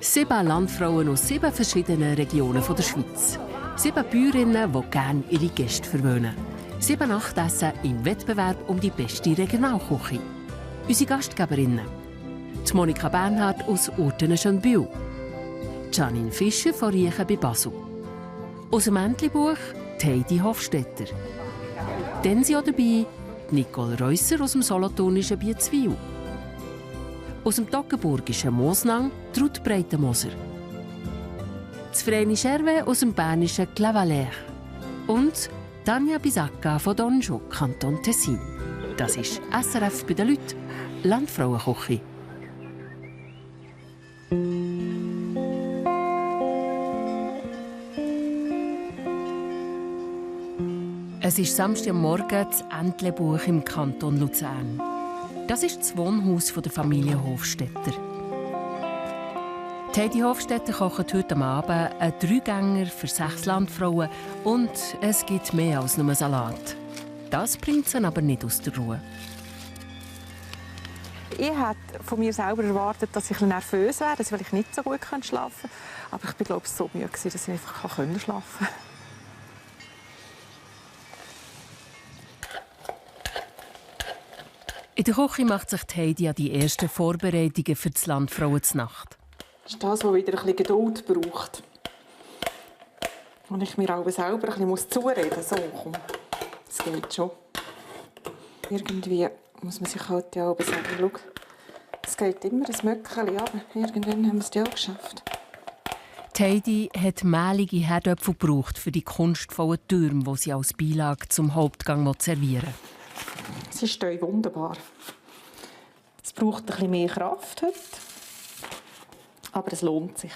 7 Landfrauen aus 7 verschiedenen Regionen der Schweiz. 7 Bäuerinnen, die gerne ihre Gäste verwöhnen. 7 Nachtessen im Wettbewerb um die beste Regionalküche. Unsere Gastgeberinnen: die Monika Bernhard aus Urtenen-Schönbühl, Janine Fischer von Riechen bei Basel. Aus dem Entlebuch Heidi Hofstetter. Dann sind auch dabei Nicole Reusser aus dem solothurnischen Biezwil. Aus dem toggenburgischen Mosnang Ruth Breitenmoser. Das Vreni Scherwe aus dem bernischen Clavaleyres. Und Tanja Bisacca von Donjo, Kanton Tessin. Das ist SRF bei den Leuten, Landfrauenküche. Es ist Samstagmorgen das Entlebuch im Kanton Luzern. Das ist das Wohnhaus der Familie Hofstetter. Heidi Hofstetter kocht heute Abend einen 3-Gänger für 6 Landfrauen und es gibt mehr als nur Salat. Das bringt sie aber nicht aus der Ruhe. Ich hätte von mir selber erwartet, dass ich nervös wäre, weil ich nicht so gut schlafen kann. Aber ich war, glaube ich, so müde, dass ich einfach schlafen konnte. In der Küche macht sich Heidi an die ersten Vorbereitungen für das Landfrauenznacht. Das ist das, was wieder ein bisschen Geduld braucht. Und ich mir auch selber ein bisschen zureden muss. So, komm, das geht schon. Irgendwie muss man sich halt ja auch sagen, schau, es geht immer ein Möckchen, aber irgendwann haben wir es ja auch geschafft. Heidi hat mehlige Herdöpfel gebraucht für die kunstvollen Türme, die sie als Beilage zum Hauptgang servieren will. Sie stehen wunderbar. Es braucht ein bisschen mehr Kraft heute, aber es lohnt sich.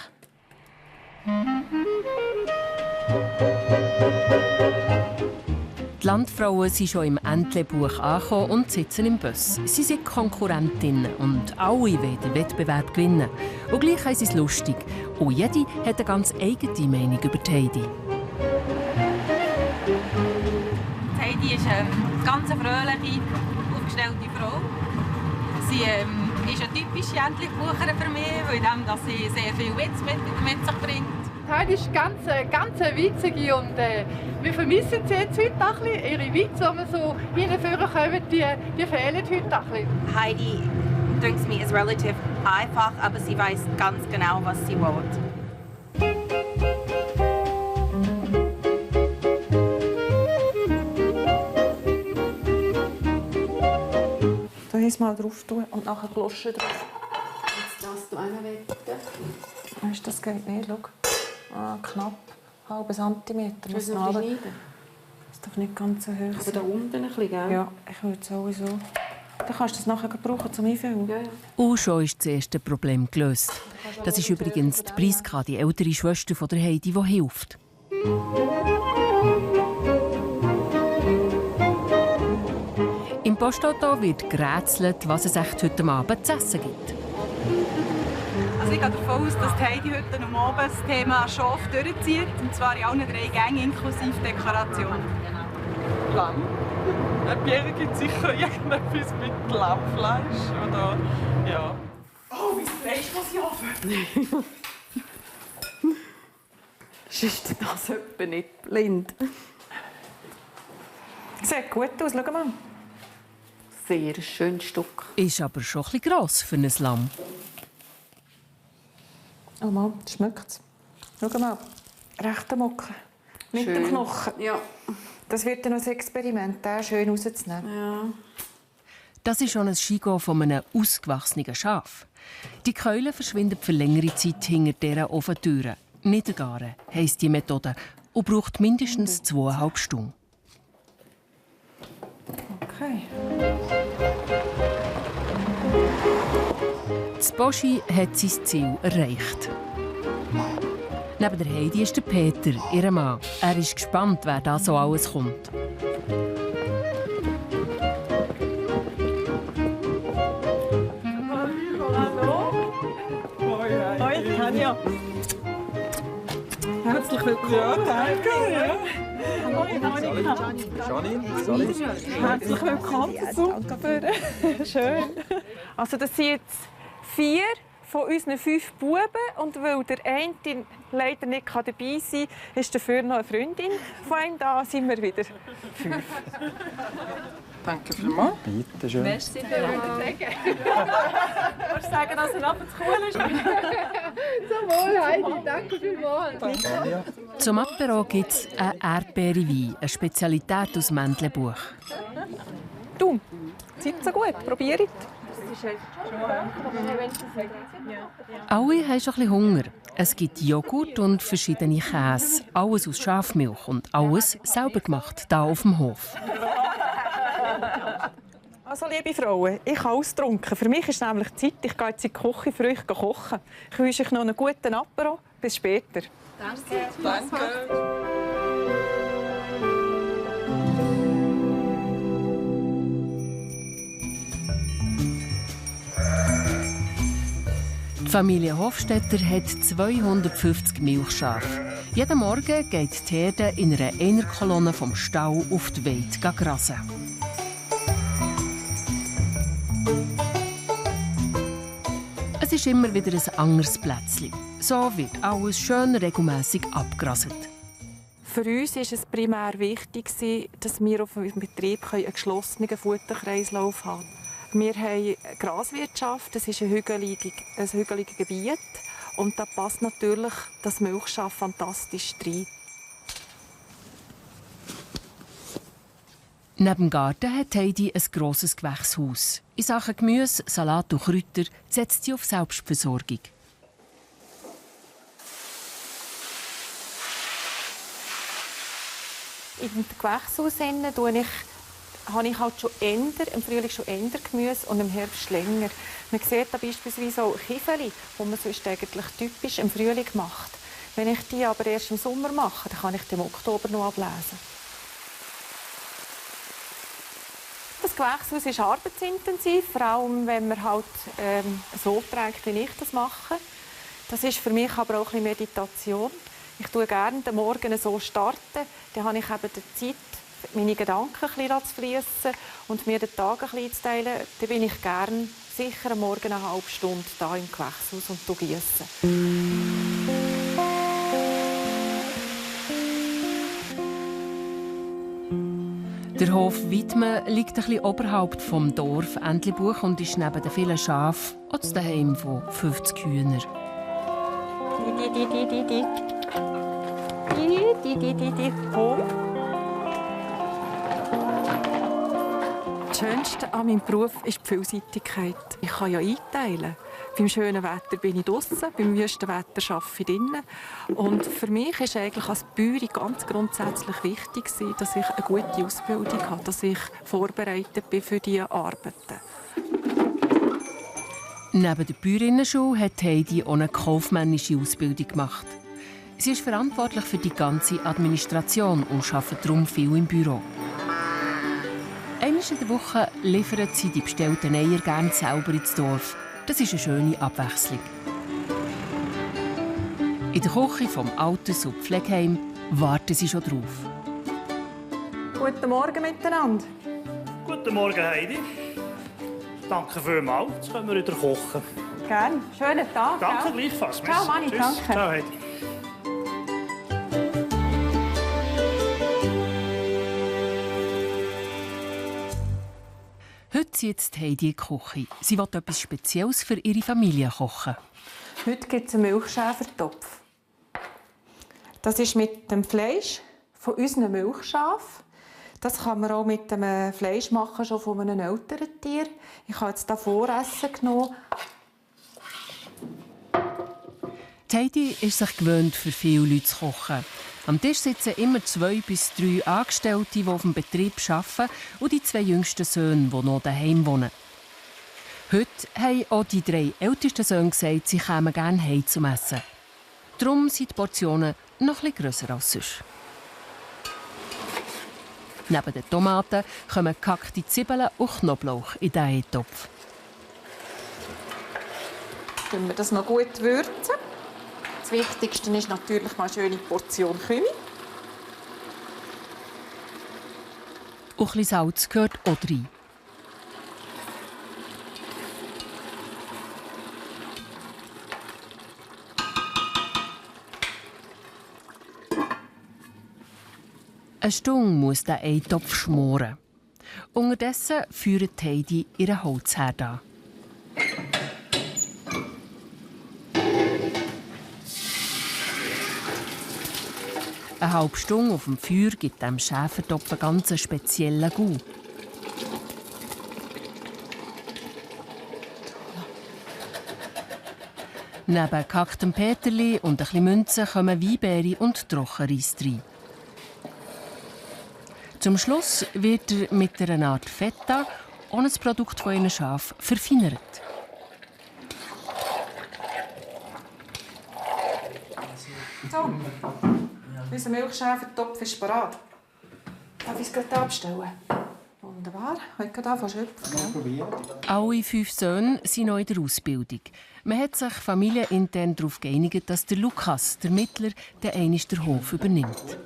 Die Landfrauen sind schon im Entlebuch angekommen und sitzen im Bus. Sie sind Konkurrentinnen und alle wollen den Wettbewerb gewinnen. Und gleich haben sie es lustig. Und jede hat eine ganz eigene Meinung über die Heidi. Heidi ist eine ganz fröhliche, aufgestellte Frau. Sie ist eine typische Entlebucherin für mich, weil sie sehr viel Witz mit sich bringt. Heidi ist ganz witzige und wir vermissen sie jetzt heute auch ein bisschen. Ihre Witze, die wir so hinführen können, die fehlen heute auch ein bisschen. Heidi denkt mir, ist relativ einfach, aber sie weiß ganz genau, was sie will. Mal drauf tun und nachher Gloschen drauf. Jetzt darfst du einen weg. Weißt du, das geht nicht. Schau. Ah, knapp. Halben Zentimeter. Das darf nicht ganz so hoch sein. Aber da unten ein bisschen, gell? Ja, ich würde sowieso. Dann kannst du das nachher brauchen zum Einfüllen. Ja. Und schon ist das erste Problem gelöst. Das ist übrigens die Priska, die ältere Schwester von der Heidi, die hilft. Im Postauto wird gerätselt, was es echt heute Abend zu essen gibt. Also ich gehe davon aus, dass Heidi heute am Abend das Thema Schaf durchzieht. Und zwar in allen 3 Gängen inklusive Dekoration. Lamm. Bei Pierre gibt es sicher irgendetwas mit Lammfleisch. Oder, ja. Oh, wie Fleisch muss ich offen. Ist das etwa nicht blind? Sieht gut aus, schau mal. Sehr schönes Stück. Ist aber schon ein bisschen gross für ein Lamm. Oh Mann, schmeckt es. Schau mal, rechter Mucke. Mit dem Knochen. Ja. Das wird dann noch ein Experiment, den schön rauszunehmen. Ja. Das ist schon ein Schigo von einem ausgewachsenen Schaf. Die Keulen verschwinden für längere Zeit hinter dieser Ofentüre. Niedergaren heisst die Methode und braucht mindestens 2,5 Stunden. Okay. Das Boschi hat sein Ziel erreicht. Neben der Heidi ist der Peter, ihr Mann. Er ist gespannt, wer da so alles kommt. Hoi, Tanja. Herzlich willkommen. Ja, danke. Ja. Herzlich willkommen. Super. Schön. Also das sind jetzt 4 von unseren 5 Buben. Und weil der eine leider nicht dabei sein kann, ist dafür noch eine Freundin von ihm da, sind wir wieder 5. Danke vielmals. Bitte schön. Merci vielmals. Kannst du sagen, dass er abends cool ist? Zum Wohl, Heidi. Danke vielmals. Zum Apero gibt es einen Erdbeere-Wein, eine Spezialität aus Mändlebuch. Du, seid so gut, probiert. Alle haben schon ein bisschen Hunger. Es gibt Joghurt und verschiedene Käse. Alles aus Schafmilch und alles selber gemacht, hier auf dem Hof. Also, liebe Frauen, ich habe ausgetrunken. Für mich ist nämlich Zeit. Ich gehe jetzt in die Küche für euch kochen. Ich wünsche euch noch einen guten Apero. Bis später. Danke. Die Familie Hofstetter hat 250 Milchschafe. Jeden Morgen geht die Herde in einer Einerkolonne vom Stall auf die Weide grasen. Es ist immer wieder ein anderes Plätzchen. So wird alles schön regelmässig abgerasselt. Für uns war es primär wichtig, dass wir auf unserem Betrieb einen geschlossenen Futterkreislauf haben können. Wir haben Graswirtschaft, das ist ein hügeliges Gebiet. Und da passt natürlich das Milchschaf fantastisch rein. Neben dem Garten hat Heidi ein grosses Gewächshaus. In Sachen Gemüse, Salat und Kräuter setzt sie auf Selbstversorgung. Im Gewächshaus habe ich halt im Frühling schon Gemüse und im Herbst länger. Man sieht da beispielsweise auch Kiefeli, die man sonst eigentlich typisch im Frühling macht. Wenn ich die aber erst im Sommer mache, dann kann ich die im Oktober noch ablesen. Das Gewächshaus ist arbeitsintensiv, vor allem wenn man halt so trägt, wie ich das mache. Das ist für mich aber auch ein bisschen Meditation. Ich tue gerne den Morgen so starten, dann habe ich eben die Zeit, meine Gedanken ein bisschen zu fließen und mir den Tag ein bisschen zu teilen. Dann bin ich gerne sicher am Morgen eine halbe Stunde hier im Gewächshaus und gieße. Der Hof Widmen liegt ein bisschen oberhalb vom Dorf Entlebuch und ist neben den vielen Schafen auch das Daheim von 50 Hühnern. Das Schönste an meinem Beruf ist die Vielseitigkeit. Ich kann ja einteilen. Beim schönen Wetter bin ich draussen, beim wüsten Wetter arbeite ich drinnen. Und für mich ist eigentlich als Bäuerin ganz grundsätzlich wichtig, dass ich eine gute Ausbildung habe, dass ich vorbereitet bin für diese Arbeiten. Neben der Bäuerinnenschule hat Heidi auch eine kaufmännische Ausbildung gemacht. Sie ist verantwortlich für die ganze Administration und arbeitet darum viel im Büro. Einmal in der Woche liefert sie die bestellten Eier gerne selber ins Dorf. Das ist eine schöne Abwechslung. In der Küche vom Alters- und Pflegeheim warten sie schon drauf. Guten Morgen miteinander. Guten Morgen, Heidi. Danke vielmals. Jetzt können wir wieder kochen. Gerne. Schönen Tag. Danke Ja. gleichfalls. Ciao, Manni, Tschüss. danke. Ciao, Heidi. Heute zieht Heidi in die Küche. Sie will etwas Spezielles für ihre Familie kochen. Heute gibt es einen Milchschäfertopf. Das ist mit dem Fleisch von unseren Milchschafen. Das kann man auch mit dem Fleisch machen, schon von einem älteren Tier. Ich habe jetzt hier Voressen genommen. Die Heidi ist sich gewöhnt, für viele Leute zu kochen. Am Tisch sitzen immer 2 bis 3 Angestellte, die auf dem Betrieb arbeiten, und die 2 jüngsten Söhne, die noch daheim wohnen. Heute haben auch die 3 ältesten Söhne gesagt, sie kämen gerne heim zum Essen. Darum sind die Portionen noch etwas grösser als sonst. Neben den Tomaten kommen gehackte Zwiebeln und Knoblauch in diesen Topf. Dann wir das noch gut würzen. Das Wichtigste ist natürlich mal eine schöne Portion Kümmel. Und ein bisschen Salz gehört auch rein. Eine Stunde muss der Eintopf schmoren. Unterdessen führt Heidi ihren Holzherd an. Eine halbe Stunde auf dem Feuer gibt dem Schäfertopf einen ganz speziellen Gau. Neben gehacktem Peterli und ein bisschen Münzen kommen Weinbeere und Trockenreis rein. Zum Schluss wird er mit einer Art Feta, ohne das Produkt von ihren Schafen, verfeinert. So, unser Milchschäfertopf ist bereit. Darf ich es gerade abstellen? Wunderbar. Heute geht anfangen zu schöpfen. Alle 5 Söhne sind noch in der Ausbildung. Man hat sich familienintern darauf geeinigt, dass der Lukas, der Mittler, der einmal den Hof übernimmt.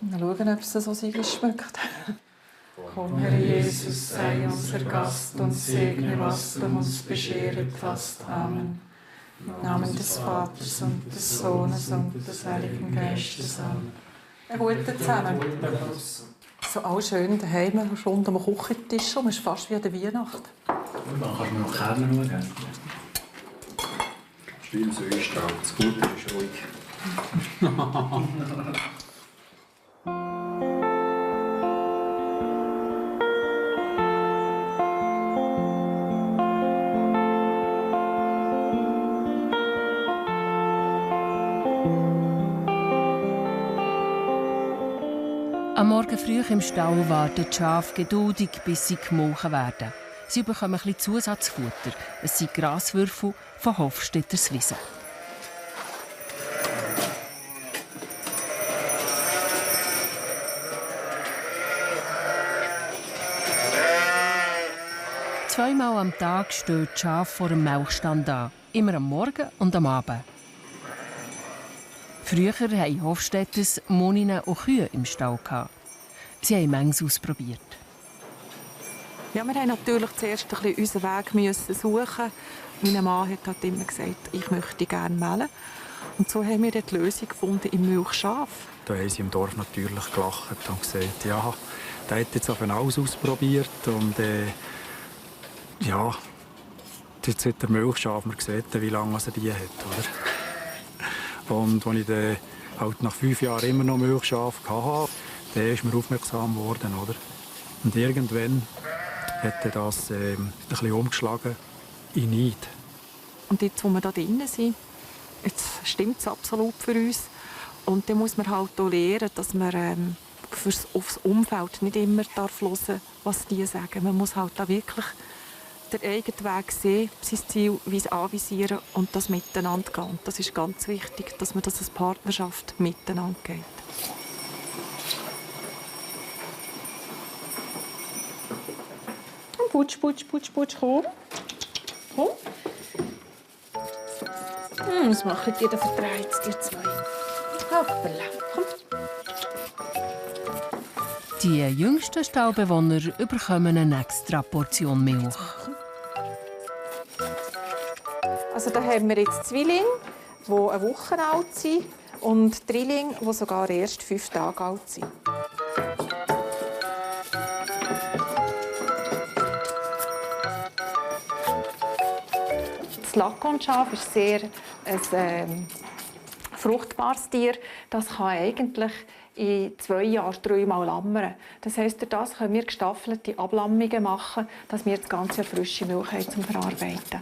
Mal schauen, ob es so schmeckt. Komm, Herr Jesus, sei unser Gast und segne, was du uns bescheret hast. Amen. Im Namen des Vaters und des Sohnes und des Heiligen Geistes. Amen. Einen guten zusammen. So alles schön daheim, rund um den Küchentisch. Es ist fast wie an der Weihnacht. Dann kannst du mir noch Kerne schauen. Schlimm so ist es. Das Gute ist ruhig. Am Morgen früh im Stall warten die Schafe geduldig, bis sie gemolken werden. Sie bekommen ein bisschen Zusatzfutter. Es sind Graswürfel von Hofstetters Wiese. Zweimal am Tag stehen die Schafe vor dem Milchstand an. Immer am Morgen und am Abend. Früher hatten Hofstetters Moninen und Kühe im Stall. Sie haben manches ausprobiert. Ja, wir mussten natürlich zuerst ein bisschen unseren Weg suchen. Mein Mann hat halt immer gesagt, ich möchte gerne melden. Und so haben wir die Lösung gefunden im Milchschaf. Da haben sie im Dorf natürlich gelacht und gesagt, ja, der hat jetzt auf alles ausprobiert. Und ja, jetzt hat der Milchschaf mal gesehen, wie lange er die hat. Oder? Und als ich dann halt nach 5 Jahren immer noch Milchschaf hatte, dann ist mir aufmerksam geworden. Oder? Und irgendwann hat das ein bisschen umgeschlagen in Neid. Und jetzt, wo wir da drinnen sind, jetzt stimmt es absolut für uns. Und dann muss man halt auch lernen, dass man aufs Umfeld nicht immer hören darf, was die sagen. Man muss halt da wirklich den eigenen Weg sehen, sein Ziel anvisieren und das miteinander gehen. Und das ist ganz wichtig, dass man das als Partnerschaft miteinander geht. Putsch, putsch, putsch, putsch, komm. Komm. Was machen die da verdreht, ihr zwei? Hoppala, komm. Die jüngsten Stallbewohner bekommen eine extra Portion Milch. Also da haben wir jetzt Zwillinge, die eine Woche alt sind, und Drillinge, die sogar erst 5 Tage alt sind. Das Lackkornschaf ist sehr ein fruchtbares Tier. Das kann eigentlich in 2 Jahren 3-mal lammern. Das heisst, durch das können wir gestaffelte Ablammungen machen, dass wir das ganze Jahr frische Milch haben zum Verarbeiten.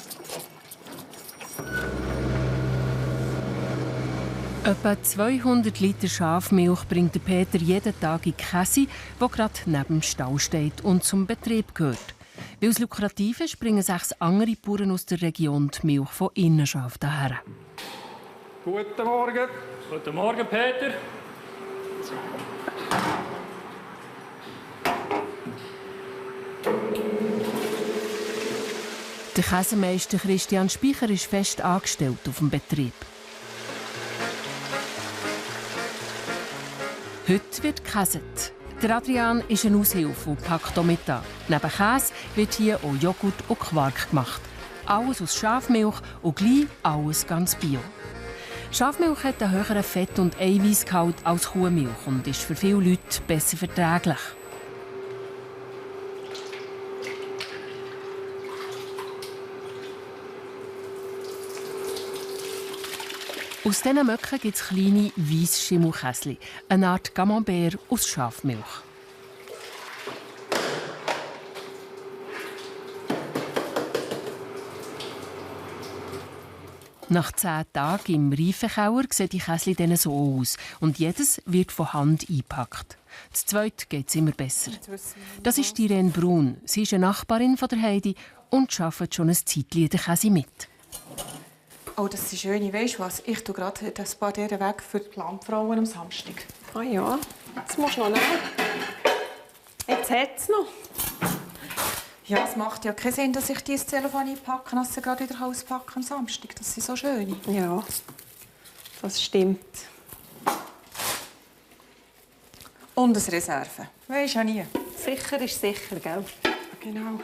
Etwa 200 Liter Schafmilch bringt Peter jeden Tag in die Käse, die gerade neben dem Stall steht und zum Betrieb gehört. Weil es lukrativ ist, bringen 6 andere Bauern aus der Region die Milch von Innenschaft her. Guten Morgen. Guten Morgen, Peter. Der Käsemeister Christian Speicher ist fest angestellt auf dem Betrieb. Heute wird gekäset. Der Adrian ist eine Aushilfe und packt auch mit an. Neben Käse wird hier auch Joghurt und Quark gemacht. Alles aus Schafmilch und gleich alles ganz bio. Schafmilch hat einen höheren Fett- und Eiweißgehalt als Kuhmilch und ist für viele Leute besser verträglich. Aus diesen Möcken gibt es kleine Weissschimmelkäsli, eine Art Camembert aus Schafmilch. Nach 10 Tagen im Reifenkeller sehen die Käsli dann so aus und jedes wird von Hand eingepackt. Das zweite geht es immer besser. Das ist Irene Brun. Sie ist eine Nachbarin von der Heidi und arbeitet schon ein Zeitchen den Käse mit. Oh, das ist schön. Weisst du was? Ich tue gerade das paar Jahre weg für die Landfrauen am Samstag. Ah ja, das musst du noch nehmen. Jetzt hat es noch. Ja, es macht ja keinen Sinn, dass ich dieses Telefon einpacke, als sie gerade wieder auspacken am Samstag. Das sind so schöne. Ja, das stimmt. Und eine Reserve. Weisst ja nie. Sicher ist sicher, gell? Genau.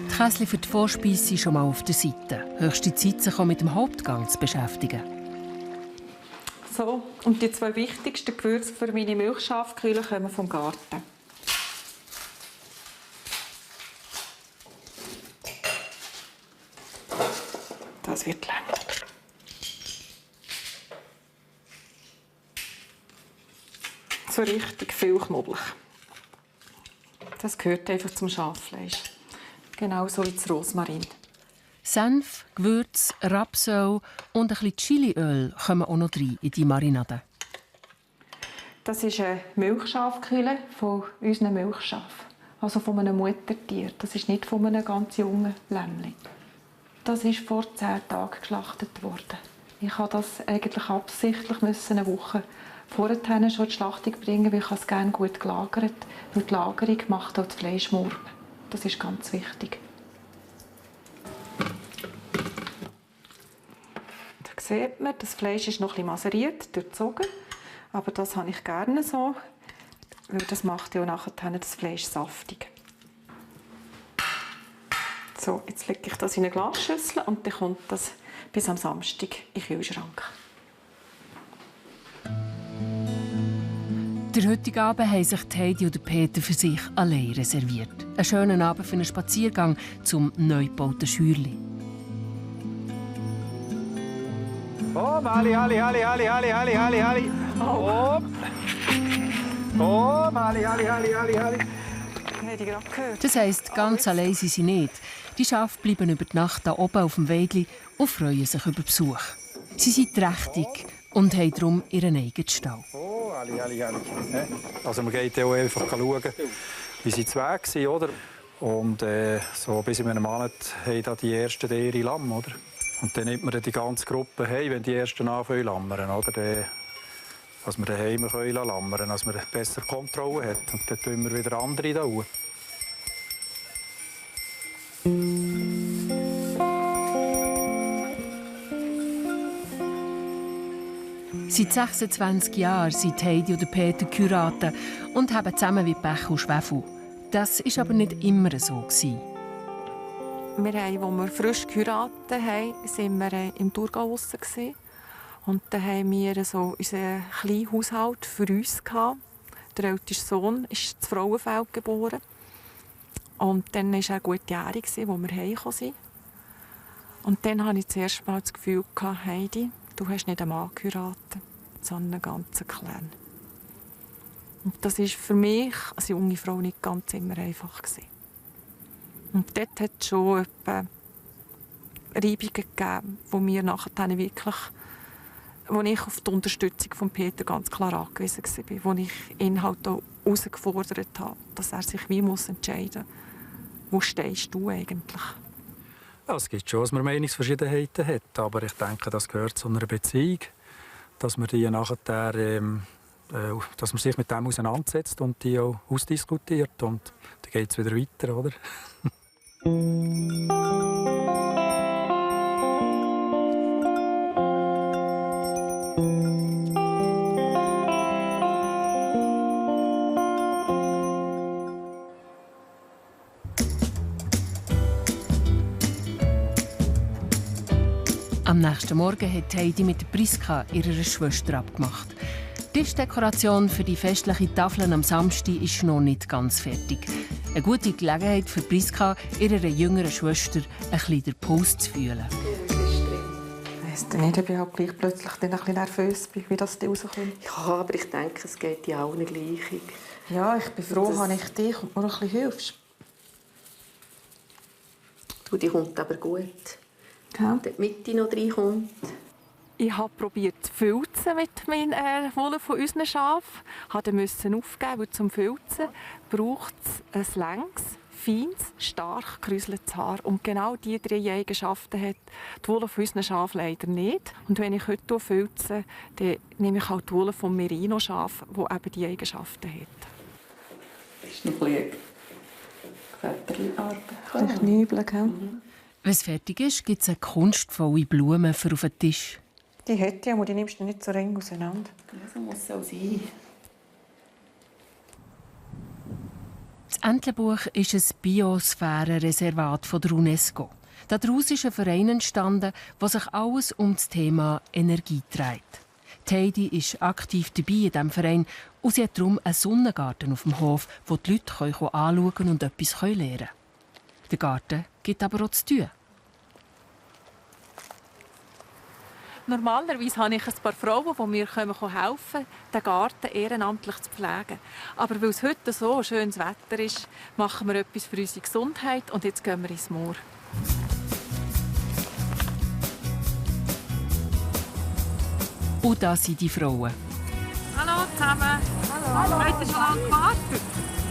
Die Käsli für die Vorspeise sind schon mal auf der Seite. Höchste Zeit, sich auch mit dem Hauptgang zu beschäftigen. So, und die 2 wichtigsten Gewürze für meine Milchschafkühle kommen vom Garten. Das wird lang. So richtig viel knubbelig. Das gehört einfach zum Schaffleisch. Genauso wie das Rosmarin. Senf, Gewürz, Rapsöl und ein bisschen Chiliöl kommen auch noch rein in die Marinade. Das ist eine Milchschafkühle von unseren Milchschafen. Also von einem Muttertier. Das ist nicht von einem ganz jungen Lämmchen. Das ist vor 10 Tagen geschlachtet worden. Ich musste das eigentlich absichtlich eine Woche vorher schon die Schlachtung bringen, weil ich es gerne gut gelagert. Weil die Lagerung macht auch das Fleisch murben. Das ist ganz wichtig. Da sieht man, das Fleisch ist noch ein bisschen maseriert, durchzogen. Aber das habe ich gerne so, weil das macht ja nachher das Fleisch saftig. So, jetzt lege ich das in eine Glasschüssel und dann kommt das bis am Samstag in den Kühlschrank. Der heutige Abend haben sich Heidi und Peter für sich allein reserviert. Einen schönen Abend für einen Spaziergang zum neu gebauten Schürli. Oh, Halli, Halli, Halli, Halli, Halli, Halli, Halli, Halli. Oh. Oh, Halli, Halli, Halli, Halli, Halli. Hätte ich gerade gehört. Das heisst, ganz allein sind sie nicht. Die Schafe bleiben über die Nacht hier oben auf dem Weidli und freuen sich über Besuch. Sie sind trächtig und haben darum ihren eigenen Stall. Oh, Halli, Halli, Halli. Also man geht ja auch einfach schauen, wie sie zu Weg sind, oder? Und so bis in einem Monat haben da die ersten Tiere Lamm, oder? Und dann nimmt man die ganze Gruppe heim, wenn die ersten anfangen lammern, oder? Dass wir daheim lammern können, dass man besser Kontrolle hat. Und dann tun wir wieder andere da hoch. Seit 26 Jahren sind Heidi und Peter Kuraten und haben zusammen wie Pech und Schwefel. Das war aber nicht immer so. Wir haben, als wir frisch geheiratet haben, waren wir im Thurgau draussen. Und dann haben wir so unseren kleinen Haushalt für uns gehabt. Der älteste Sohn ist in Frauenfeld geboren. Und dann war er gutjährig, als wir heimgekommen sind. Und dann hatte ich das erste Mal das Gefühl, Heidi, du hast nicht einen Mann geheiratet, sondern einen ganzen Clan. Und das war für mich als junge Frau nicht ganz immer einfach. Und dort hat es schon Reibungen gegeben, wo mir nachher wirklich, wo ich auf die Unterstützung von Peter ganz klar angewiesen war, wo ich ihn halt auch herausgefordert habe, dass er sich wie entscheiden muss, wo stehst du eigentlich? Ja, es gibt schon, dass man Meinungsverschiedenheiten hat, aber ich denke, das gehört zu einer Beziehung, dass man die nachher, dass man sich mit dem auseinandersetzt und die auch ausdiskutiert und dann geht es wieder weiter, oder? nächsten Morgen hat Heidi mit Priska, ihrer Schwester, abgemacht. Die Tischdekoration für die festliche Tafeln am Samstag ist noch nicht ganz fertig. Eine gute Gelegenheit für Priska, ihrer jüngeren Schwester, ein bisschen den Puls zu fühlen. Ich weiss nicht, ob ich halt gleich plötzlich dann ein bisschen nervös bin, wie das rauskommt. Ja, aber ich denke, es geht ja auch nicht gleich. Ja, ich bin froh, dass ich dich und mir ein bisschen hilfst. Du, die kommt aber gut. Ja. Die Mitte noch reinkommt. Ich habe probiert zu filzen mit meinen Wolle von unseren Schafen. Ich musste aufgeben, weil zum Filzen braucht es ein langes, feines, stark gekräuseltes Haar. Und genau diese 3 Eigenschaften hat die Wolle von unseren Schafen leider nicht. Und wenn ich heute filze, dann nehme ich auch die Wolle vom Merino-Schaf, das eben diese Eigenschaften hat. Das ist noch ein bisschen Ein Knübeln, gell? Wenn es fertig ist, gibt es eine kunstvolle Blume für auf den Tisch. Die hätte ich, aber die nimmst du nicht so eng auseinander. Ja, so muss es auch sein. Das Entlebuch ist ein Biosphärenreservat der UNESCO. Daraus ist ein Verein entstanden, der sich alles um das Thema Energie dreht. Die Heidi ist aktiv dabei in diesem Verein und sie hat darum einen Sonnengarten auf dem Hof, wo die Leute anschauen und etwas lernen können. Der Garten gibt aber auch zu tun. Normalerweise habe ich ein paar Frauen, die mir helfen können, den Garten ehrenamtlich zu pflegen. Aber weil es heute so schönes Wetter ist, machen wir etwas für unsere Gesundheit und jetzt gehen wir ins Moor. Und da sind die Frauen. Hallo zusammen. Hallo. Habt ihr schon lange gewartet?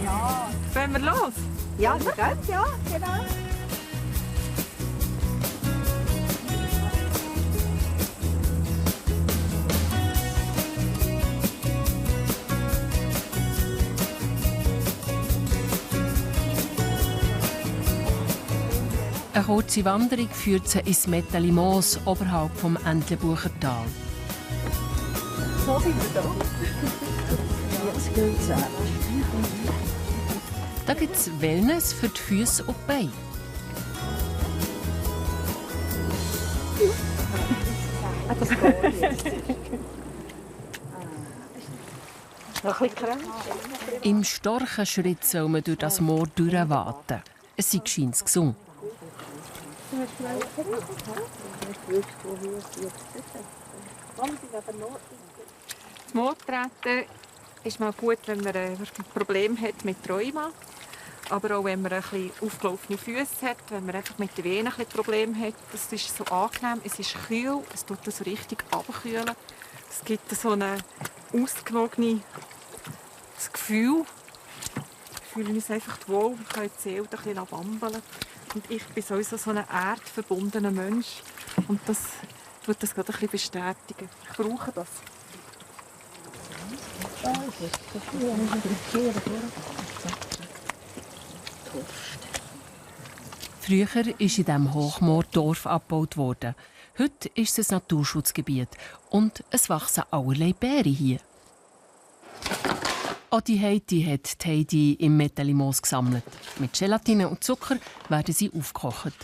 Ja. Wollen wir los? Ja, wir gehen, ja, genau. Eine kurze Wanderung führt sie ins Metteli-Moos oberhalb vom Entlebucher Tal. So sind wir da. Jetzt geht's an. Da gibt es Wellness für die Füße und die Beine. Das geht jetzt. Noch ein bisschen krank. Im starken Schritt soll man durch das Moor durchwaten. Es sei scheint gesund. Das Moortreten ist mal gut, wenn man ein Problem hat mit Rheuma. Aber auch wenn man ein bisschen aufgelaufene Füße hat, wenn man einfach mit den Venen ein Probleme hat. Das ist so angenehm, es ist kühl, es tut das richtig abkühlen. Es gibt so ein ausgewogenes Gefühl. Ich fühle mich einfach wohl, ich kann die Seele ein bisschen bambeln. Und ich bin sowieso so ein erdverbundener Mensch. Und das tut das gerade ein bisschen bestätigen. Ich brauche das. Früher ist in diesem Hochmoor Dorf abgebaut worden. Heute ist es ein Naturschutzgebiet und es wachsen allerlei Beeren hier. Auch die Heidi im Metteli-Moos gesammelt. Mit Gelatine und Zucker werden sie aufgekocht.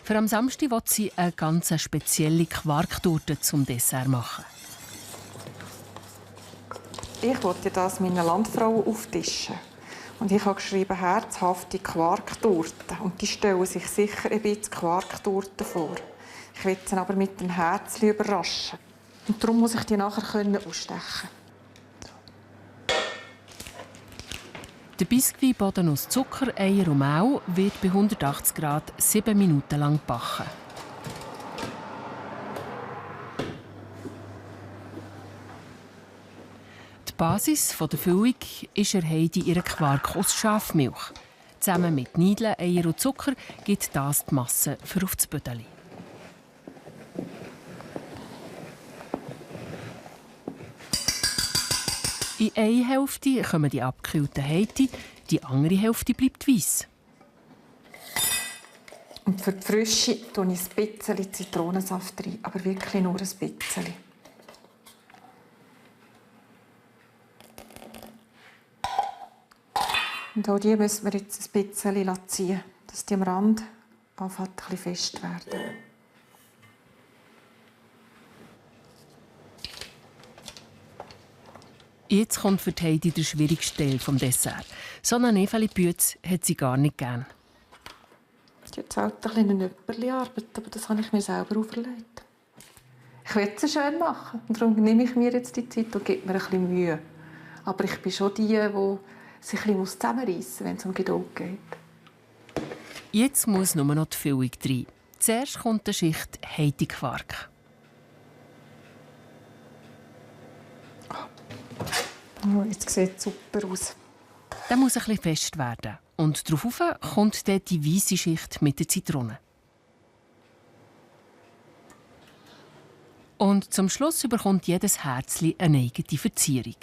Für am Samstag will sie eine ganz spezielle Quarktorte zum Dessert machen. Ich wollte das meinen Landfrauen auftischen. Und ich habe geschrieben, herzhafte Quarktorte. Und die stellen sich sicher ein bisschen Quarktorte vor. Ich will sie aber mit dem Herzchen überraschen. Und darum muss ich die nachher ausstechen. Der Biskuitboden aus Zucker, Eier und Mehl wird bei 180 Grad 7 Minuten lang gebacken. Die Basis der Füllung ist Heidi ihre Quark aus Schafmilch. Zusammen mit Niedeln, Eier und Zucker gibt das die Masse für auf das Bödeli. In eine Hälfte kommen die abgekühlten Heidi, die andere Hälfte bleibt weiss. Und für die Frische tue ich ein bisschen Zitronensaft rein, aber wirklich nur ein bisschen. Und auch die müssen wir jetzt ein bisschen ziehen, dass die am Rand anfängt, ein bisschen fest werden. Jetzt kommt für Heidi der schwierigste Teil des Desserts. So eine Nefeli-Bütze hat sie gar nicht gern. Jetzt halt ein bisschen Nöpperli-Arbeit, aber das habe ich mir selber auferlegt. Ich will es schön machen und darum nehme ich mir jetzt die Zeit und gebe mir ein bisschen Mühe. Aber ich bin schon die sich ein bisschen zusammenreissen muss, wenn es um Geduld geht. Jetzt muss nur noch die Füllung rein. Zuerst kommt die Schicht Heidi-Quark. Oh, jetzt sieht es super aus. Der muss ein bisschen fest werden. Und darauf kommt dann die weisse Schicht mit der Zitrone. Und zum Schluss bekommt jedes Herzchen eine eigene Verzierung.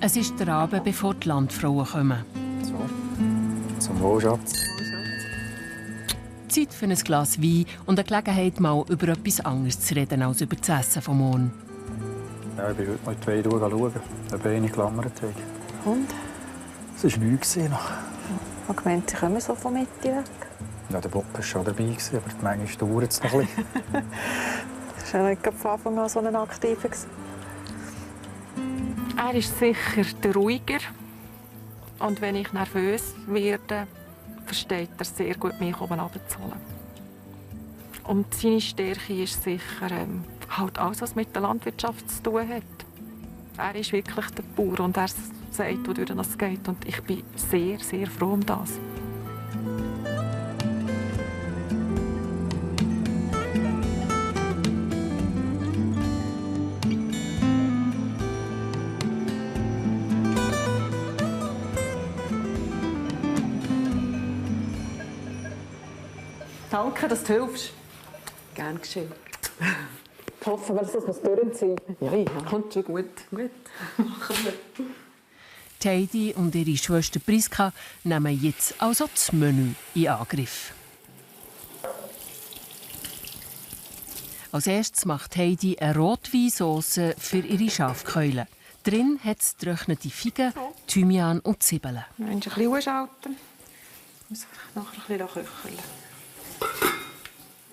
Es ist der Abend, bevor die Landfrauen kommen. So, zum Wohl, Schatz. Zeit für ein Glas Wein und eine Gelegenheit, mal über etwas anderes zu reden als über das Essen vom Morgen. Ja, ich bin heute mal in die Weide schauen, ob eine geklammert hat. Und? Es war nichts. Ich habe gemeint, Sie kommen so von Mitte weg. Ja, der Bob war schon dabei, aber manchmal dauert es noch ein bisschen. Das war ja nicht von Anfang an so ein Aktiver. Er ist sicher der Ruhiger. Und wenn ich nervös werde, versteht er sehr gut, mich oben runterzuholen. Und seine Stärke ist sicher halt alles, was mit der Landwirtschaft zu tun hat. Er ist wirklich der Bauer und er sagt, wodurch das geht. Und ich bin sehr, sehr froh um das. Danke, dass du hilfst. Gern geschehen. Ich hoffe, dass wir es durchziehen. Ja, kommt schon gut. Machen wir. Die Heidi und ihre Schwester Priska nehmen jetzt also das Menü in Angriff. Als erstes macht Heidi eine Rotweinsauce für ihre Schafkeule. Drin hat es getrocknete Feigen, Thymian und Zwiebeln. Ein bisschen ausschalten. Ich muss nachher ein bisschen köcheln.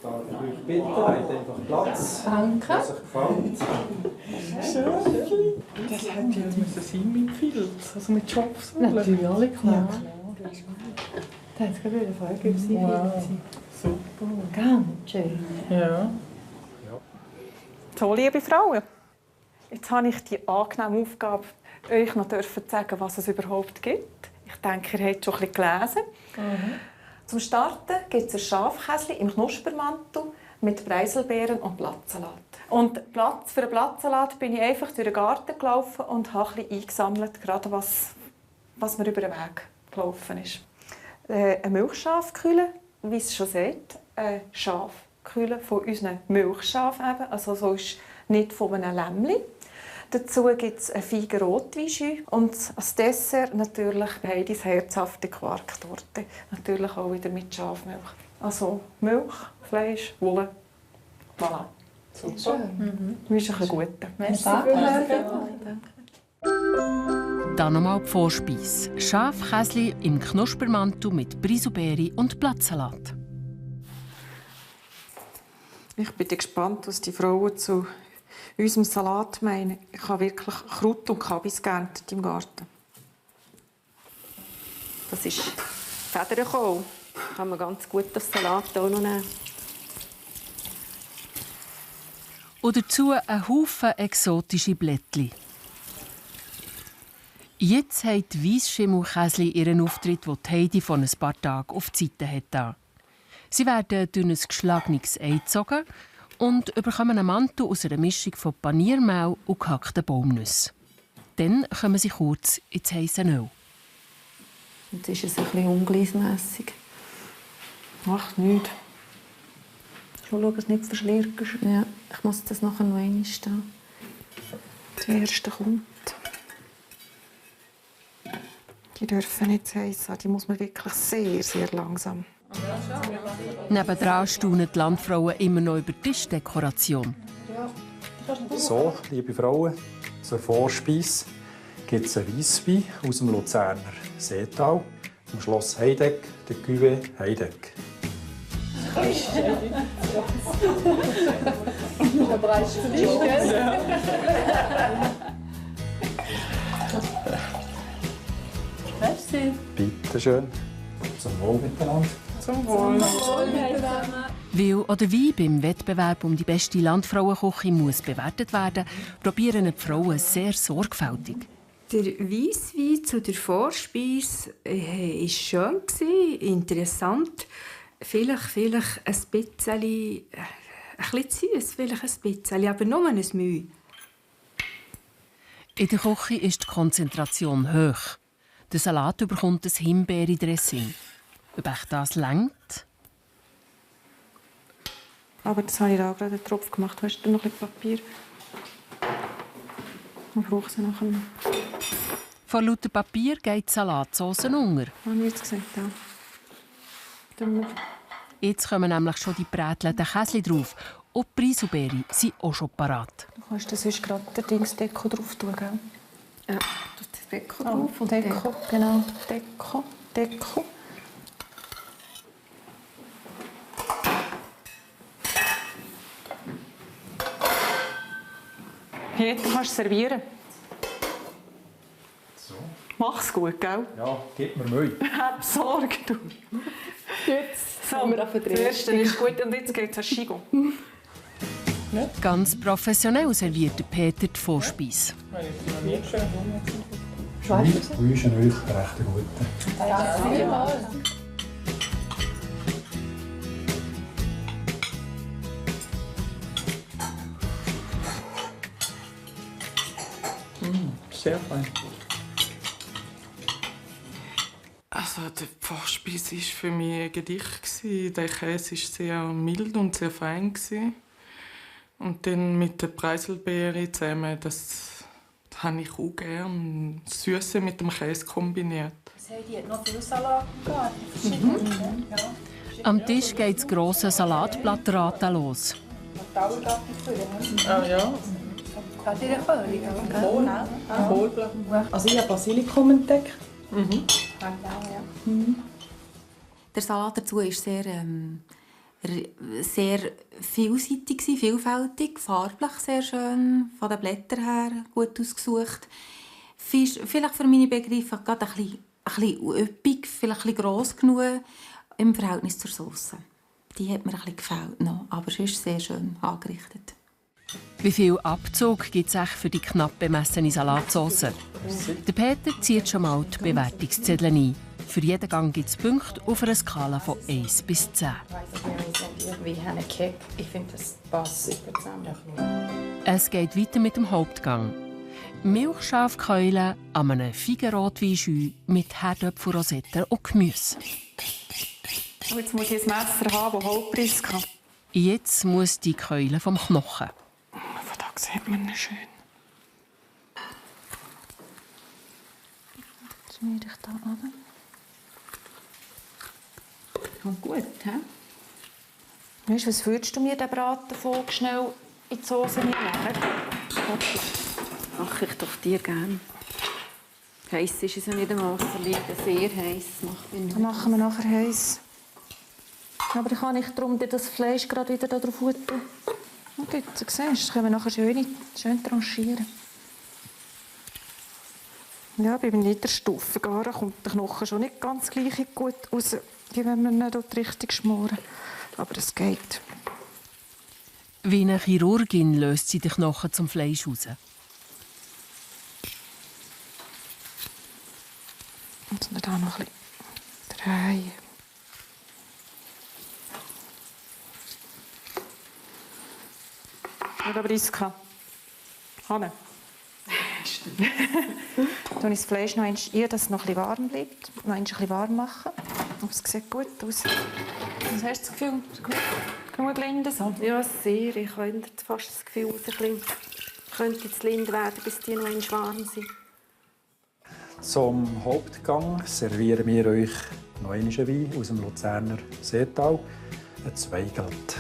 Darf ich euch bitten, habt einfach Platz. Danke. Was euch gefällt. Schön. Das hätte jetzt sein mit Filz, also mit Schopfsohle. Natürlich, klar. Ja. Da hat es gerade wieder Frage gegeben. Wow. Super. Ganz schön. Ja. So, liebe Frauen, jetzt habe ich die angenehme Aufgabe, euch noch zu sagen, was es überhaupt gibt. Ich denke, ihr habt schon ein bisschen gelesen. Zum Starten gibt es ein Schafkäsli im Knuspermantel mit Preiselbeeren und Blattsalat. Und für den Blattsalat bin ich einfach durch den Garten gelaufen und habe ein bisschen eingesammelt, gerade was mir über den Weg gelaufen ist. Eine Milchschafkühle, wie es schon sagt, eine Schafkühle von unseren Milchschafen, also so ist nicht von einem Lämmli. Dazu gibt es eine feige Rotweinschü und als Dessert natürlich Heidis herzhafte Quarktorte. Natürlich auch wieder mit Schafmilch. Also Milch, Fleisch, Wolle, voilà. Super. Du bist ein guter. Merci. Dann nochmal die Vorspeise. Schafkäsli im Knuspermantel mit Preiselbeere und Blattsalat. Ich bin gespannt, was die Frauen zu unserem Salat meinen. Ich habe wirklich Kraut und Kabis geerntet im Garten. Das ist Federkohl. Kann man ganz gut das Salat auch noch nehmen. Und dazu ein Haufen exotische Blättli. Jetzt haben die Weisschimmelkäsli ihren Auftritt, den Heidi vor ein paar Tagen auf die Seite hat. Sie werden durch ein geschlagenes Ei gezogen und bekommen einen Mantel aus einer Mischung von Paniermehl und gehackten Baumnüssen. Dann kommen sie kurz ins heisse Öl. Jetzt ist es ein bisschen ungleichmässig. Macht nichts. Schau, dass es nicht verschlirkst. Ja, ich muss das nachher noch einmal stehen. Das erste kommt. Die dürfen nicht zu heiß sein. Die muss man wirklich sehr, sehr langsam. Nebendran staunen die Landfrauen immer noch über die Tischdekoration. So, liebe Frauen, Zur Vorspeise gibt es einen Weisswein aus dem Luzerner Seetal, vom Schloss Heideck, der Cuvée Heideck. Da brauchst du dich, gell? Merci. Bitte schön. Zum Wohl miteinander. Zum Wohl. Weil oder wie beim Wettbewerb um die beste Landfrauenküche muss bewertet werden, probieren die Frauen sehr sorgfältig. Der Weisswein zu der Vorspeise war schön, interessant. Vielleicht ein bisschen süß, vielleicht ein bisschen, aber nur ein Mühe. In der Küche ist die Konzentration hoch. Der Salat bekommt ein Himbeere-Dressing. Ob euch das reicht? Aber das habe ich da gerade einen Tropf gemacht. Hast du noch ein bisschen Papier? Ich brauche sie nachher noch. Vor lauter Papier geht die Salatsauce unter. Habe ich jetzt gesagt, ja. Jetzt kommen nämlich schon die brätelten Käse drauf. Und die Preiselbeere sind auch schon parat. Du kannst das sonst gerade den Deko drauf tun, gell? Ja, das Deko drauf. Und Deko, genau. Deko. Peter, du kannst servieren. So. Mach's gut, gell? Ja, gib mir Mühe. Hab Sorge, du. Jetzt So, haben wir auf den das erste ist gut und jetzt geht's an Schigo. Ganz professionell serviert Peter die Vorspeise. Du ist ein euch recht guter. Ja, vielmals. Sehr fein. Also die Vorspeise war für mich ein Gedicht. Der Käse war sehr mild und sehr fein. Und dann mit der Preiselbeere zusammen, das habe ich auch gerne. Das Süße mit dem Käse kombiniert. Die hat noch viel Salat gehabt. Am Tisch geht das grosse Salatblattraten los. Ah ja. Hat ihr eine König? Kohlblatt. Also ich habe Basilikum entdeckt. Der Salat dazu war sehr vielseitig, vielfältig, farblich sehr schön, von den Blättern her gut ausgesucht. Fisch, vielleicht für meine Begriffe gerade ein bisschen üppig, vielleicht ein bisschen gross genug im Verhältnis zur Sauce. Die hat mir ein bisschen gefällt noch, aber es ist sehr schön angerichtet. Wie viel Abzug gibt es für die knapp bemessene Salatsauce? Der Peter zieht schon mal die Bewertungszettel ein. Für jeden Gang gibt es Punkte auf einer Skala von 1 bis 10. Wie Hannekek. Ich finde, das passt super zusammen. Es geht weiter mit dem Hauptgang. Milchschafkeulen an einem Feigenrotweinschü mit Herdöpfelrosetten und Gemüse. Und jetzt muss ich ein Messer haben, das Hauptpreis kann. Jetzt muss die Keule vom Knochen. Von da sieht man ihn schön. Jetzt schneide ich da ab. Kommt gut, hä? Weißt du, was würdest du mir den Braten schnell in die Soße legen? Ach, ich doch dir gerne. Heiß ist es ja nicht einmal, sehr heiß. Dann machen wir nachher heiß. Aber ich kann nicht darum das Fleisch gerade wieder da drauf tun. Okay, du siehst, das können wir nachher schön tranchieren. Ja, bei Niederstufen kommt der Knochen schon nicht ganz gleich gut raus, wie wenn wir ihn dort richtig schmoren. Aber es geht. Wie eine Chirurgin löst sie den Knochen zum Fleisch raus. Und dann da noch ein bisschen drehen. Oder Briska? Hanne? Dann das Fleisch noch dass es noch ein bisschen warm bleibt. Noch ein bisschen warm machen. Aber es sieht gut aus. Was hast du das Gefühl? Genug Linde so? Ja, sehr. Ich habe fast das Gefühl, es könnte jetzt lind werden, bis die noch einmal warm sind. Zum Hauptgang servieren wir euch noch einen Wein aus dem Luzerner Seetal, ein Zweigelt.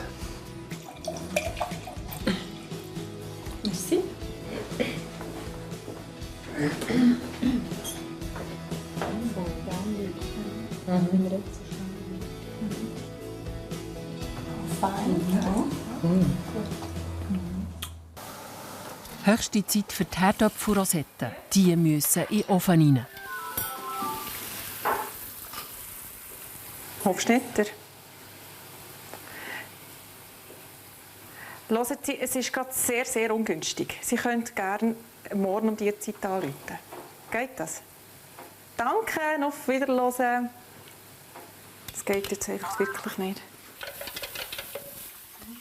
Merci. Höchste Zeit für die Herdöpfelrosetten. Die müssen in den Ofen rein. Hofstetter. Hören Sie, es ist gerade sehr, sehr ungünstig. Sie können gerne morgen um diese Zeit anrufen. Geht das? Danke, auf Wiederhören. Das geht jetzt einfach wirklich nicht.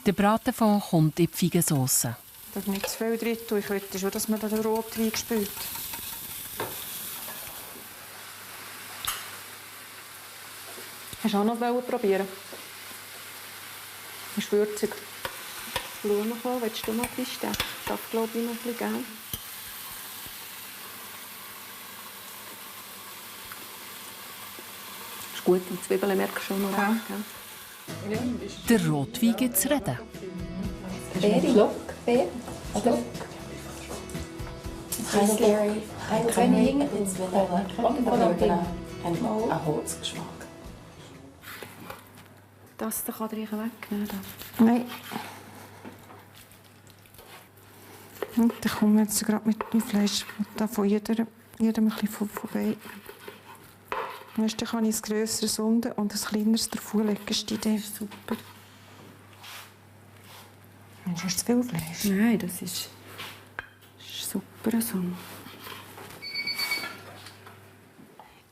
Der Bratenfond kommt in die Feigensauce. Da nicht zu viel drin tun. Ich möchte schon, dass man da den Rotwein spült. Hast du auch noch probieren? Ist würzig. Blumenkohl, willst du noch pisten? Das glaube ich noch ein bisschen geben. Ist gut, die Zwiebeln merkst du schon noch. Ja. Der Rotwein gibt zu reden. Look, there. Look. Keine Dinge ins Willen. Ein Holzgeschmack. Das kann ich wegnehmen. Nein. Und dann kommen wir jetzt gerade mit dem Fleisch von jedem ein bisschen vorbei. Dann kann ich ein grösseres unten und ein kleineres davon legen. Ist die Idee. Super. Hast du zu viel Fleisch? Nein, das ist super so.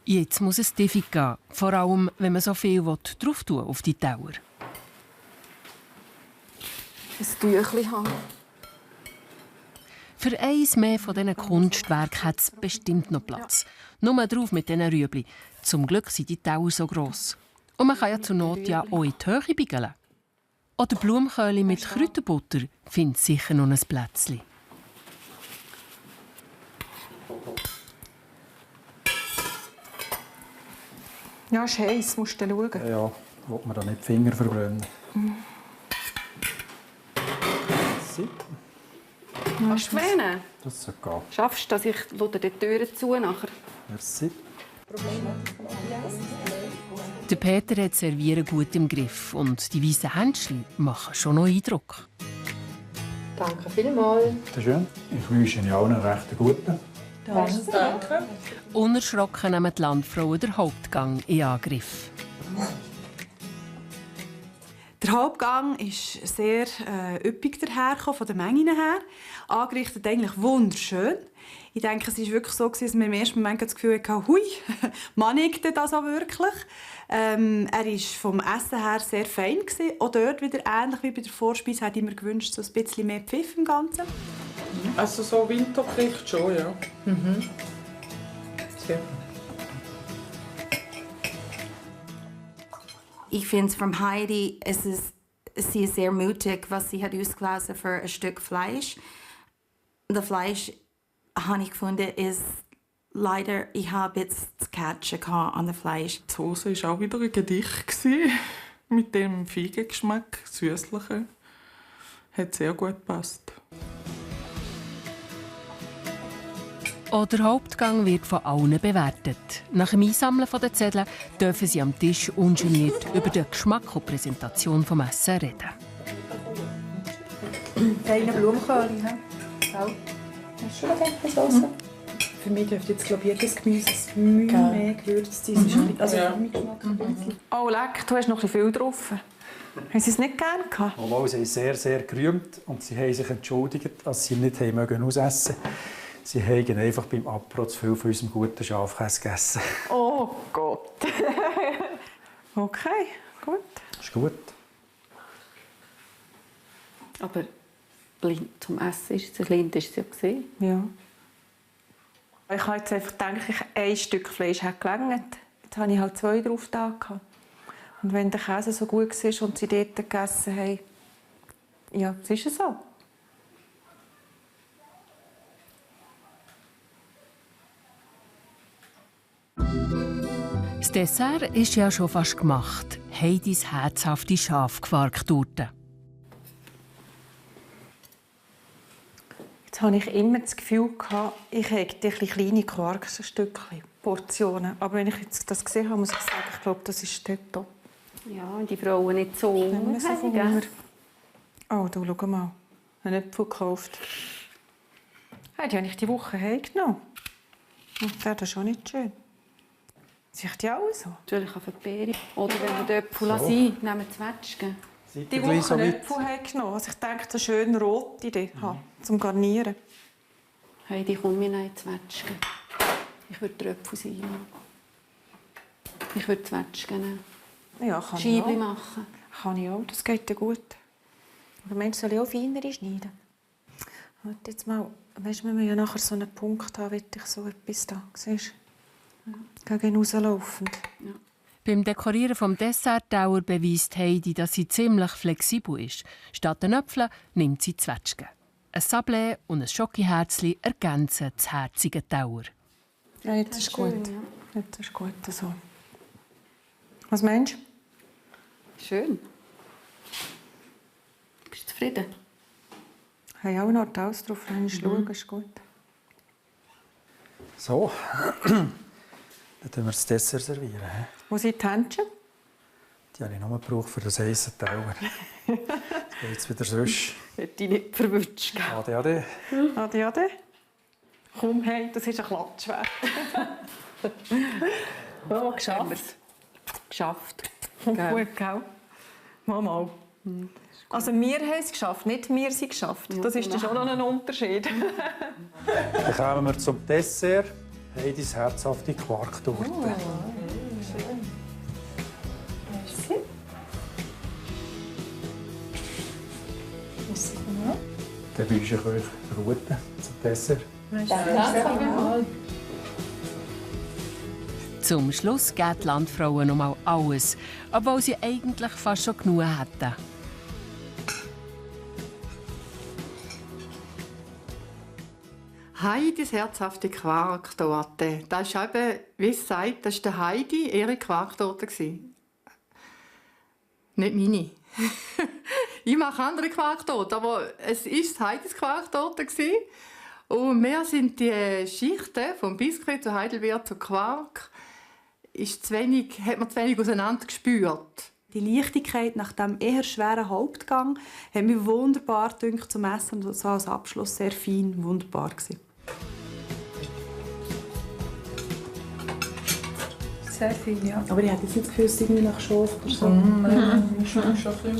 Jetzt muss es Defig gehen. Vor allem, wenn man so viel drauf tun auf die Teller. Ein Tüchlein haben. Für eins mehr von diesen Kunstwerken hat es bestimmt noch Platz. Nur drauf mit diesen Rüebli. Zum Glück sind die Teller so gross. Und man kann ja zur Not ja auch in die Höhe biegeln. Oder Blumenköhle mit Kräuterbutter findet sicher noch ein Plätzchen. Ja, ist heiß, musst du schauen. Ja, will man da nicht die Finger verbrennen. So. Kannst du wählen? Das soll gehen. Schaffst du das? Ich lasse die Türen zu nachher. Merci. Der Peter hat das Servieren gut im Griff und die weißen Händchen machen schon noch Eindruck. Danke vielmals. Das ist schön. Ich wünsche Ihnen auch einen recht guten. Danke. Unerschrocken nehmen die Landfrauen den Hauptgang in Angriff. Der Hauptgang ist sehr üppig dahergekommen, von den Mengen her. Angerichtet eigentlich wunderschön. Ich denke, es war wirklich so, dass wir im ersten Moment das Gefühl hatten, hui, man nickt das auch wirklich. Er war vom Essen her sehr fein. Auch dort wieder ähnlich wie bei der Vorspeise hätte ich mir gewünscht, so ein bisschen mehr Pfiff im Ganzen. Also so Wintergericht schon, ja. Mhm. Sehr. Ich finde von Heidi, sie ist sehr mutig, was sie hat ausgelesen für ein Stück Fleisch. Das Fleisch, habe ich gefunden, ist leider, ich habe jetzt das Catchen an dem Fleisch. Die Soße war auch wieder ein Gedicht mit dem Feigengeschmack, süßlichen. Hat sehr gut gepasst. Auch der Hauptgang wird von allen bewertet. Nach dem Einsammeln der Zettel dürfen sie am Tisch ungeniert über den Geschmack und Präsentation des Essens reden. Feine Blumenkohle, ja. Hast du schon eine Sauce? Für mich dürfte jetzt jedes Gemüse mehr gewürzt sein. Also für meinen Geschmack. Oh, leck, du hast noch ein bisschen viel drauf. Haben Sie es nicht gerne gehabt? Obwohl, sie haben sehr, sehr gerühmt und sie haben sich entschuldigt, dass sie nicht haben ausessen mögen. Sie haben einfach beim Apero zu viel von unserem guten Schafkäse gegessen. Oh Gott. Okay, gut. Ist gut. Aber blind zum Essen ist es blind, ist es ja gesehen. Ja. Ich habe jetzt einfach gedacht, ein Stück Fleisch hat gelangt. Jetzt habe ich halt 2 drauf da. Und wenn der Käse so gut war und sie dort gegessen haben, ja, es ist so. Das Dessert ist ja schon fast gemacht. Heidis herzhafte Schafgefarktorte. Jetzt habe ich immer das Gefühl gehabt, ich hätte kleine Quarkstückchen, Portionen. Aber wenn ich jetzt das gesehen habe, muss ich sagen, ich glaube, das ist dort. Ja, und die Frauen nicht so Hunger. Oh, du, schau mal. Einen Apfel gekauft. Hey, die habe ich die Woche heimgenommen. Das ist schon nicht schön. Sieht die auch so? Natürlich auf die Beere. Oder wenn wir die Äpfel lassen, nehmen Zwetschgen. Die Woche einen Apfel heimgenommen. Also ich denke, eine schöne rote Idee zum Garnieren. Hey, die kommen mir nicht Zwetschgen. Ich würde die Äpfel sein. Ich würde Zwetschgen nehmen. Ja, kann ich Scheibli auch. machen. Kann ich auch, das geht ja gut. Aber Mensch, soll ich auch feinere schneiden? Warte jetzt mal, weißt du, wenn wir ja nachher so einen Punkt haben, will ich so etwas da, siehst du? Gegen rauslaufend. Ja. Beim Dekorieren vom Desserttauer beweist Heidi, dass sie ziemlich flexibel ist. Statt den Äpfeln nimmt sie Zwetschgen. Ein Sablé und ein Schokiherzli ergänzen das herzige Tauer. Ja, jetzt ist gut. Ja. Jetzt ist gut so. Was meinst du? Schön. Bist du zufrieden? Ich habe auch noch alles drauf. Wenn ich schaue, ist gut. So, dann servieren wir das Dessert. Wo sind die Händchen? Die habe ich nur gebraucht für das heiße Tauer. Jetzt geht es wieder sonst. Hätte ich nicht verwünscht. Ade, ade. Ade, ade. Komm, hey, das ist ein Klatschwert. Oh, geschafft. Geschafft. Gut, gell? Mal. Also wir haben es geschafft, nicht wir sind geschafft. Das ist schon noch ein Unterschied. Dann kommen wir zum Dessert. Heidis herzhafte Quarktorte. Oh, schön. Merci. Dann wünsche ich euch Route zum Dessert. Danke. Zum Schluss geben die Landfrauen noch mal alles, obwohl sie eigentlich fast schon genug hätten. Heidis herzhafte Quarktorte. Das ist eben, wie es sagt, das war Heidi, ihre Quarktorte. Nicht meine. Ich mache andere Quarktorte, aber es war Heidis Quarktorte. Und wir sind die Schichten vom Biskuit zu Heidelbeer zu Quark hat man zu wenig auseinander gespürt. Die Leichtigkeit nach dem eher schweren Hauptgang hat mich wunderbar gedacht zum Essen und so als Abschluss sehr fein, wunderbar gewesen. Sehr viel, ja. Aber ich hatte jetzt nicht das Gefühl, es irgendwie nach Schaf oder so.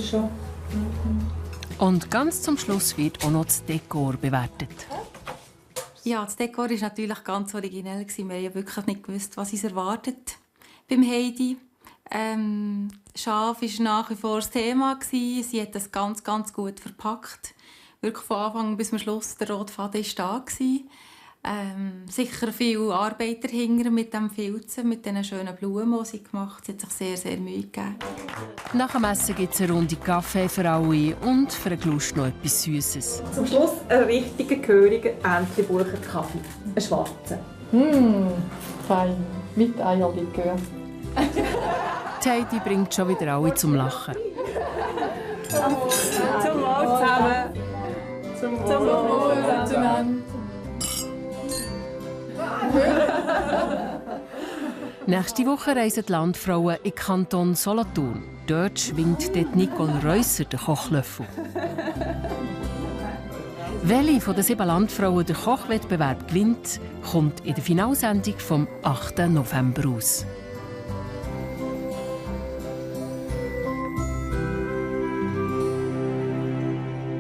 Schon. Und ganz zum Schluss wird auch noch das Dekor bewertet. Ja, das Dekor war natürlich ganz originell. Wir haben ja wirklich nicht gewusst, was uns erwartet beim Heidi. Schaf war nach wie vor das Thema. Sie hat das ganz, ganz gut verpackt. Wirklich von Anfang bis zum Schluss, der rote Faden war da. Sicher viel Arbeit dahinter mit dem Filzen, mit diesen schönen Blumen, die sie gemacht hat. Sie hat sich sehr, sehr Mühe gegeben. Nach dem Essen gibt es eine Runde Kaffee für alle und für einen Gelust noch etwas Süßes. Zum Schluss einen richtigen, gehörigen Entlebucher-Kaffee. Einen schwarzen. Fein. Mit Eierlikör. Die Heidi bringt schon wieder alle zum Lachen. Zum Wohl zusammen. Zum Wohl zusammen. Nächste Woche reisen die Landfrauen in den Kanton Solothurn. Dort schwingt Nicole Reusser den Kochlöffel. Welche von den 7 Landfrauen den Kochwettbewerb gewinnt, kommt in der Finalsendung vom 8. November aus.